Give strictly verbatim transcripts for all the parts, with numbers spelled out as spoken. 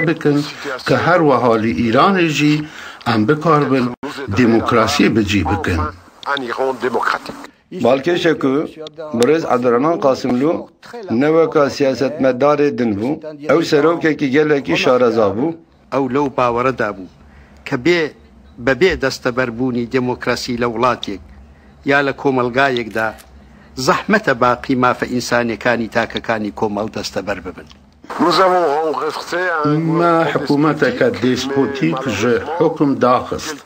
bikin ku her wiha li Îranê jî em bikaribin demokrasiyê bi cî bikin. Balkêş e ku birêz Ebdurrahman Qasimlû ne weka siyasetmedarê din bû, ew serokekî gelekî şareza bû. Ew lew bawereda bû ke bê, bebê desteberbûnî demokrasî lە وڵاتێک یا لە کۆمەڵگایەکدا، زەحمەتە باقی مافە ئینسانیەکانی تاکەکانی کۆمەڵ دەستەبەر ببن. Me hikûmeteke despotîk ji hukum daxist.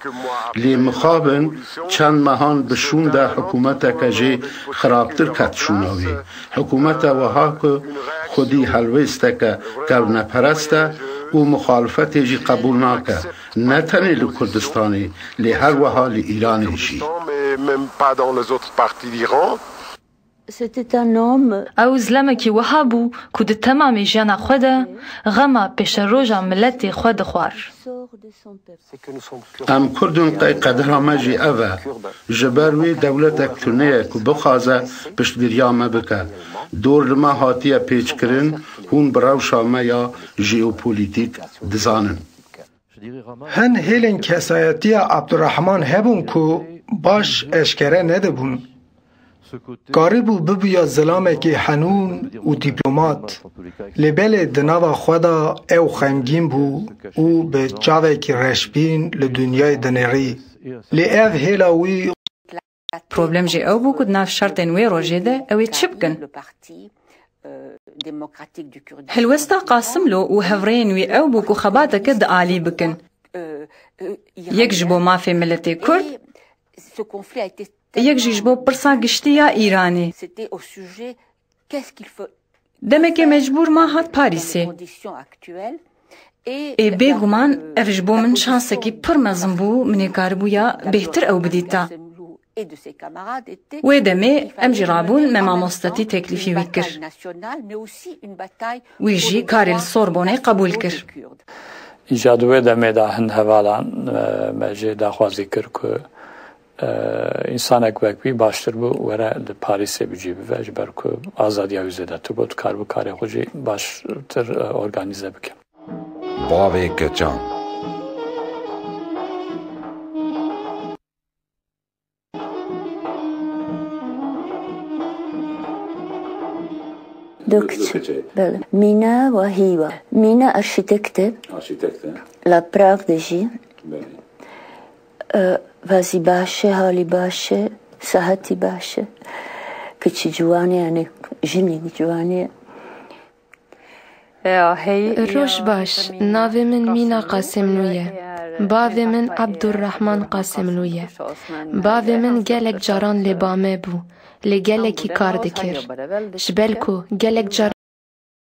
Lê mixabin çend mehan bi şûn de hikûmeteke jê xirabtir ket şûna wê. Hikûmeta wiha ku xwedî helwêsteke kevneperest e û muxalifetê jî qebûl nake, ne tenê li Kurdistanê, lê her wiha li Îranê jî. Ew zilemekî wiha bû ku di temamê jiyana xwe de xema pêşeroja miletê xwe dixwar. Em Kurd in, qey qedera me jî ev e. Ji ber wê dewletek tune ye ku bixwaze piştgiriya me bike. Dor li me hatiye pêçkirin, hûn bi rewşa me ya jeopolîtîk dizanin. Hin hêlên kesayetiya Abdurrahman hebûn ku baş eşkere nedibûn. Karîbû bibûya zilamekî henûn û dîplomat, lê belê di nava xwe de ew xemgîn bû û bi çavekî reşbîn li dinyayê dinêrî. Lê ev hêla wî. Problem jî ew bû ku di nav şertên wê rojê de ew ê çi bikin? Helwesta Qasimlo û hevrêyên wî ew bû ku xebateke dialî bikin. Yek ji bo mafê miletê Kurd, yek jî ji bo pirsa giştî ya Îranê. Demekê mecbûr ma hat Parîsê. Ê bêguman ev ji bo min şansekî pir mezin bû, min ê karibûya bêhtir ew bidîta. Wê demê em jî rabûn me mamostetî teklîfî wî kir. Wî jî karê li Sorbonê qebûl kir. Îca di wê demê de hin hevalan, e, me jê daxwazî kir ku, e, însanek wek wî baştir bû were li Parîsê bi cî bive, ji ber ku azadiya wî zêdetir bû, dikaribû karê xwe jî baştir, e, organîze bike. Bavê keçan. Dokçe. Dokçe. Belê. Mîna wahî wa. Mîna arşîtekt e. Arşîtekt e. La Prague dijî. Belê. E, vazî baş e, halî baş e, sahetî baş e. Kiçî ciwanê, yani jinî ciwanê. Roj baş, navê min Mîna Qasimlû ye. Bavê min Abdurrahman Qasimlû ye. Bavê min gelek caran lê ba me bû, lê gelekî kar dikir. Ji ber ku gelek caran